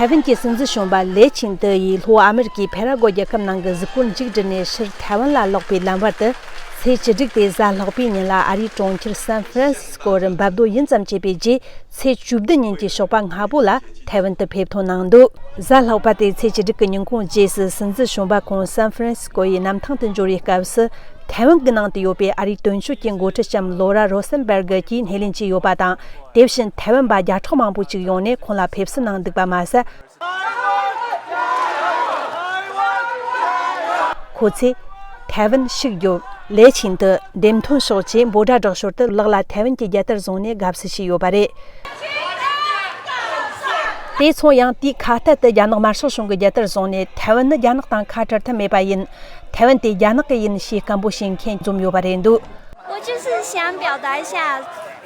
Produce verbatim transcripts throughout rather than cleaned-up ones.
ཐའེ་ཝན་གྱི་སྲིད་འཛིན་གཞོན་པ་ལེ་ཆིང་ཏུ་ཡིས་ལྷོ་ཨ་མེ་རི་ཀའི་ཕེ་ར་གོ་རྒྱལ་ཁབ་ནང་གི་གཟིགས་སྐོར་མཇུག་བསྒྲིལ་ནས་ཕྱིར་ཐའེ་ཝན་ལ་ལོག་པའི་ལམ་བར་དུ། ཚེས་བཅུ་དྲུག་སྟེ་གཟའ་ལྷག་པའི་ཉིན་ལ་ཨ་རིའི་གྲོང་ཁྱེར་སན་ཧྥ་རན་སིས་ཀོ་རུ་འབབ་རྡོ་ཡུན་ཙམ་བྱས་པའི་རྗེས། ཚེས་བཅུ་བདུན་ཉིན་གྱི་ཞོགས་པ་སྔ་པོ་ལ་ཐའེ་ཝན་དུ་ཕེབས་ཐོན་གནང་འདུག་གཟའ་ལྷག་པ་སྟེ་ཚེས་བཅུ་དྲུག་གི་ཉིན་གུང་རྗེས་སུ་སྲིད་འཛིན་གཞོན་པ་ཁོང་སན་ཧྥ་རན་སིས་ཀོ་ཡི་གནམ་ཐང་དུ་འབྱོར་བའི་སྐབས་སུ། ཐའེ་ཝན་གྱི་ནང་དུ་ཡོད་པའི་ཨ་རིའི་དོན་གཅོད་ཀྱི་འགོ་ཁྲིད་ལྕམ་ལོ་ར་རོ་སན་བར་གི་གིས་སྣེ་ལེན་བྱས་ཡོད་པ་དང་། དེ་བཞིན་ཐའེ་ཝན་པ་བརྒྱ་ཕྲག་མང་པོ་ཅིག་ཡོང་ནས་ཁོང་ལ་ཕེབས་བསུ་གནང་འདུག་པ་མ་ཟད། ཁོ་ཚོས། ཐའེ་ཝན་ཕྱུག་རྒྱོབ། ལེ་ཆིང་ཏུ་འདེམས་ཐོན་ཤོག་ཅེས་འབོད་སྒྲ་སྒྲོག་ཞོར་དུ་ལག་ལ་ཐའེ་ཝན་གྱི་རྒྱལ་དར་བཟུང་ནས་དགའ་བསུ་བྱས་ཡོད་པ་རེད། དེ་མཚུངས་ཡང་དེའི་ཁ་གཏད་དུ་རྒྱ་ནག་དམར་ཤོག་གཞུང་གི་རྒྱལ་དར་བཟུང་ནས་ཐའེ་ཝན་ནི་རྒྱ་ནག་དང་ཁ་བྲལ་ཐབས་མེད་པ་ཡིན། ཐའེ་ཝན་དེ་རྒྱ་ནག་གི་ཡིན་ཞེས་སྐད་འབོད་བྱེད་མཁན་འཛོམས་ཡོད་པ་རེད་འདུག 我就是想表达一下，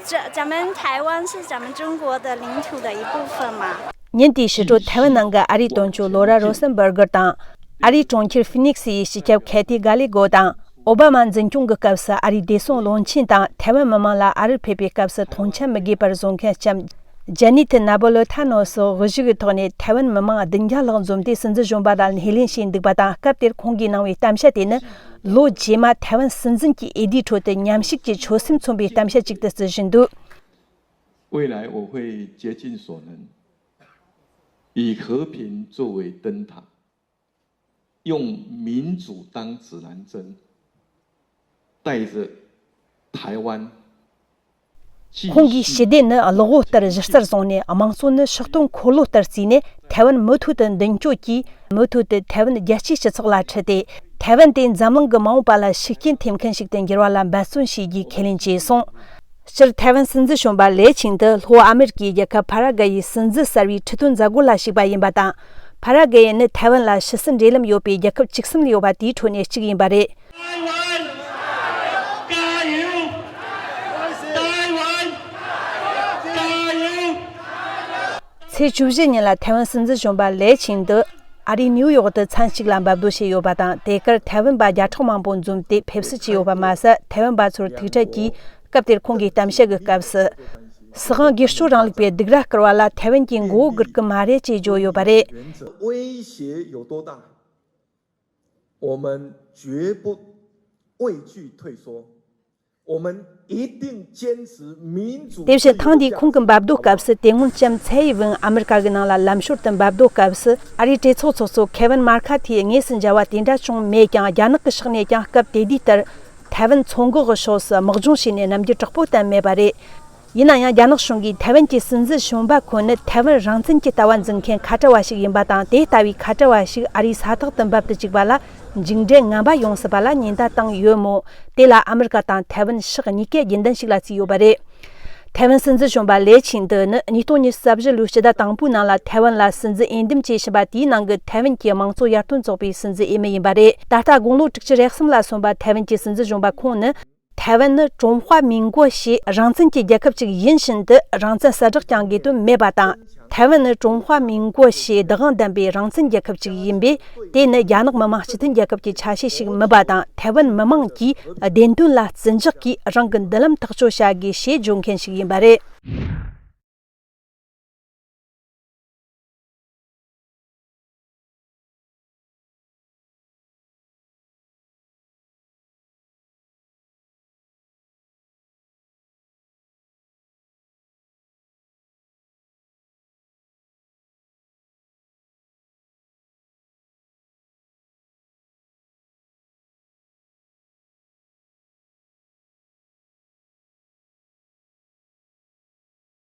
这咱们台湾是咱们中国的领土的一部分嘛。 ཉིན་དེའི་ཕྱི་དྲོ་ཐའེ་ཝན་ནང་གི་ཨ་རིའི་དོན་གཅོད་ལོ་ར་རོ་སན་བར་གར་དང་། ཨ་རིའི་གྲོང་ཁྱེར་ཧྥི་ནིག་སི་ཡི་སྤྱི་ཁྱབ་ཁེ་ཐི་གྷ་ལི་གོ་དང་། ཨོ་བྷ་མ་འཛིན་སྐྱོང་གི་སྐབས་སུ་ཨ་རིའི་བདེ་སྲུང་བློན་ཆེན་དང་ཐའེ་ཝན་མི་མང་ལ་ཨ་རིར་ཕེབས་པའི་སྐབས་སུ་མཐོང་ཆེན་མི་དགོས་པར་བཟོ་མཁན་ལྕམ་ཇེ་ནི་ཐི་ན་པོ་ལོ་ཐ་ནོ་སོགས་དབུ་བཞུགས་ཀྱི་ཐོག་ནས་ཐའེ་ཝན་མི་མང་བདུན་བརྒྱ་ལྷག་འཛོམས་ཏེ་སྲིད་འཛིན་གཞོན་པ་ལ་སྣེ་ལེན་བྱས་འདུག་པ་དང་། སྐབས་དེར་ཁོང་གིས་གནང་བའི་གཏམ་བཤད་དེ་ནི་ལོ་རྗེས་མ་ཐའེ་ཝན་སྲིད་འཛིན་གྱི་འོས་བསྡུའི་ཁྲོད་དུ་མཉམ་ཞུགས་ཀྱི་ཆོད་སེམས་མཚོན་པའི་གཏམ་བཤད་ཅིག་ཏུ་བརྩི་བཞིན་འདུག 未来我会竭尽所能，以和平作为灯塔，用民主当指南针，带着台湾继 ཁོང་གིས་ཞི་续 བདེ་ནི་གློག་འོད་ལྟར་གཞི་རྩར་བཟུང་ནས། དམངས་གཙོ་ནི་སྲིད་དོན་འཁོར་ལོ་ལྟར་བརྩིས་ནས། ཐའེ་ཝན་མུ་མཐུད་དུ་མདུན་སྐྱོད་ཀྱིས་མུ་མཐུད་དུ་ཐའེ་ཝན་རྒྱལ་སྤྱིའི་སྤྱི་ཚོགས་ལ་ཁྲིད་དེ། ཐའེ་ཝན་དེ་འཛམ་གླིང་གི་མ་འོངས་པ་ལ་ཤུགས་རྐྱེན་ཐེབས་མཁན་ཞིག་ཏུ་འགྱུར་བ་ལ་འབད་བརྩོན་བྱེད་རྒྱུའི་ཁས་ལེན་བྱས་སོང་། སྤྱིར་ཐའེ་ཝན་སྲིད་འཛིན་གཞོན་པ་ལེ་ཆིང་དུ་ལྷོ་ཨ་མེ་རི་ཀའི་རྒྱལ་ཁབ་ཕ་ར་ག་ཡི་སྲིད་འཛིན་གསར་བའི་ཁྲི་སྟོན་མཛད་སྒོ་ལ་ཞུགས་པ་ཡིན་པ་དང་། ཕ་ར་ག་ཡི་ནི་ཐའེ་ཝན་ལ་ཕྱི་སྲིད་འབྲེལ་ལམ་ཡོད་པའི་རྒྱལ་ཁབ་བཅུ་གསུམ་ལ་ཡོད་པ་དེའི་ཁྲོད་ནས་གཅིག་ཡིན་པ་རེད། 台湾加油！台湾加油！ ཚེས་བཅུ་བཞི་ཉིན་ལ་ཐའེ་ཝན་སྲིད་འཛིན་གཞོན་པ་ལེ་ཆིང་དུ་ཨ་རིའི་ནིའུ་ཡོག་ཏུ་མཚན་གཅིག་ལ་འབབ་རྡོ་བྱས་ཡོད་པ་དང་། དེ་གར་ཐའེ་ཝན་པ་བརྒྱ་ཕྲག་མང་པོ་འཛོམས་ཏེ་ཕེབས་བསུ་བྱས་ཡོད་པ་མ་ཟད། ཐའེ་ཝན་པ་ཚོར་ཐུག་འཕྲད་ཀྱིས་སྐབས་དེར་ཁོང་གིས་གཏམ་བཤད་ཀྱི་སྐབས་སུ། སྲིད་དབང་སྒེར་གཅོད་རིང་ལུགས་པའི་སྡིགས་ར་བསྐུལ་བ་ལ་ཐའེ་ཝན་གྱིས་མགོ་བོ་སྒུར་གི་མ་རེད་ཅེས་བརྗོད་ཡོད་པ་རེད། 威胁有多大，我们绝不畏惧退缩，我们一定坚持民主。 དེ་བཞིན་ཐེངས་འདིའི་ཁོང་གི་འབབ་རྡོ་སྐབས་སུ། དེ་སྔོན་ལྕམ་ཚའེ་ཡི་ཝེན་ཨ་མི་རི་ཀ་གི་ནང་ལ་ལམ་ཞོར་དུ་འབབ་རྡོ་སྐབས་སུ། ཨ་རིའི་གྲོས་ཚོགས་ཚོགས་གཙོ་ཁེ་ཝིན་མར་ཁ་ཐིའི་དངོས་སུ་མཇལ་བ་དེ་འདྲ་བྱུང་མེད་ཀྱང་། རྒྱ་ནག་གི་ཕྱོགས་ནས་ཀྱང་སྐབས་དེ་དུས་ལྟར་ཐའེ་ཝན་མཚོ་འགག་གི་ཕྱོགས་སུ་དམག་སྦྱོང་བྱས་ནས་རྣམ་འགྱུར་དྲག་པོ་བསྟན་མེད་པ་རེད། ཡིན་ན་ཡང་། རྒྱ་ནག་གཞུང་གིས་ཐའེ་ཝན་གྱི་སྲིད་འཛིན་གཞོན་པ་ཁོ་ནི་ཐའེ་ཝན་རང་བཙན་གྱི་ལྟ་བ་འཛིན་མཁན་ཁ་བྲལ་བ་ཞིག་ཡིན་པ་དང་། དེ་ལྟ་བུའི་ཁ་བྲལ་བ་ཞིག་ཨ་རིའི་ས་ཐོག་ཏུ་འབབ་ཏུ་བཅུག་པ་ལ་མཇུག་འབྲས་ངན་པ་ཡོང་སྲིད་པ་ལ་ཉེན་བརྡ་བཏང་ཡོད་མོད། དེ་ལ་ཨ་མི་རི་ཀ་དང་ཐའེ་ཝན་ཕྱོགས་གཉིས་ཀས་རྒྱུན་ལྡན་ཞིག་ལ་བརྩིས་ཡོད་པ་རེད། ཐའེ་ཝན་སྲིད་འཛིན་གཞོན་པ་ལེ་ཆིང་ཏུ་ནི་ཉིས་སྟོང་ཉི་ཤུ་རྩ་བཞི་ལོའི་སྤྱི་ཟླ་དང་པོའི་ནང་ལ་ཐའེ་ཝན་ལ་སྲིད་འཛིན་འོས་འདེམས་བྱས་ཕྱིན་པ་དེའི་ནང་གི་ཐའེ་ཝན་གྱི་དམངས་གཙོ་ཡར་ཐོན་ཚོགས་པའི་སྲིད་འཛིན་འོས་མི་ཡིན་པ་རེད། ད་ལྟ་དགུང་ལོ་དྲུག་ཅུ་རེ་གསུམ་ལ་སོན་པ་ཐའེ་ཝན་གྱི་སྲིད་འཛིན་གཞོན་པ་ཁོང་ནི། ཐའེ་ཝན་ནི་ཀྲུང་ཧྭ་མིན་གོ་ཞེས་རང་བཙན་གྱི་རྒྱལ་ཁབ་ཅིག་ཡིན་བཞིན་དུ། རང་བཙན་གསལ་བསྒྲགས་ཀྱང་དགོས་དོན་མེད་པ་དང་། ཐའེ་ཝན་ནི་ཀྲུང་ཧྭ་མིན་གོ་ཞེས་བདག་དབང་ལྡན་པའི་རང་བཙན་རྒྱལ་ཁབ་ཅིག་ཡིན་པས། དེ་ནི་རྒྱ་ནག་མི་དམངས་སྤྱི་མཐུན་རྒྱལ་ཁབ་ཀྱི་ཆ་ཤས་ཤིག་མིན་པ་དང་། ཐའེ་ཝན་མི་དམངས་ཀྱིས་བདེན་དོན་ལ་བརྩི་འཇོག་གིས་རང་གི་མདུན་ལམ་ཐག་གཅོད་བྱ་དགོས་ཞེས་བརྗོད་མཁན་ཞིག་ཡིན་པ་རེད།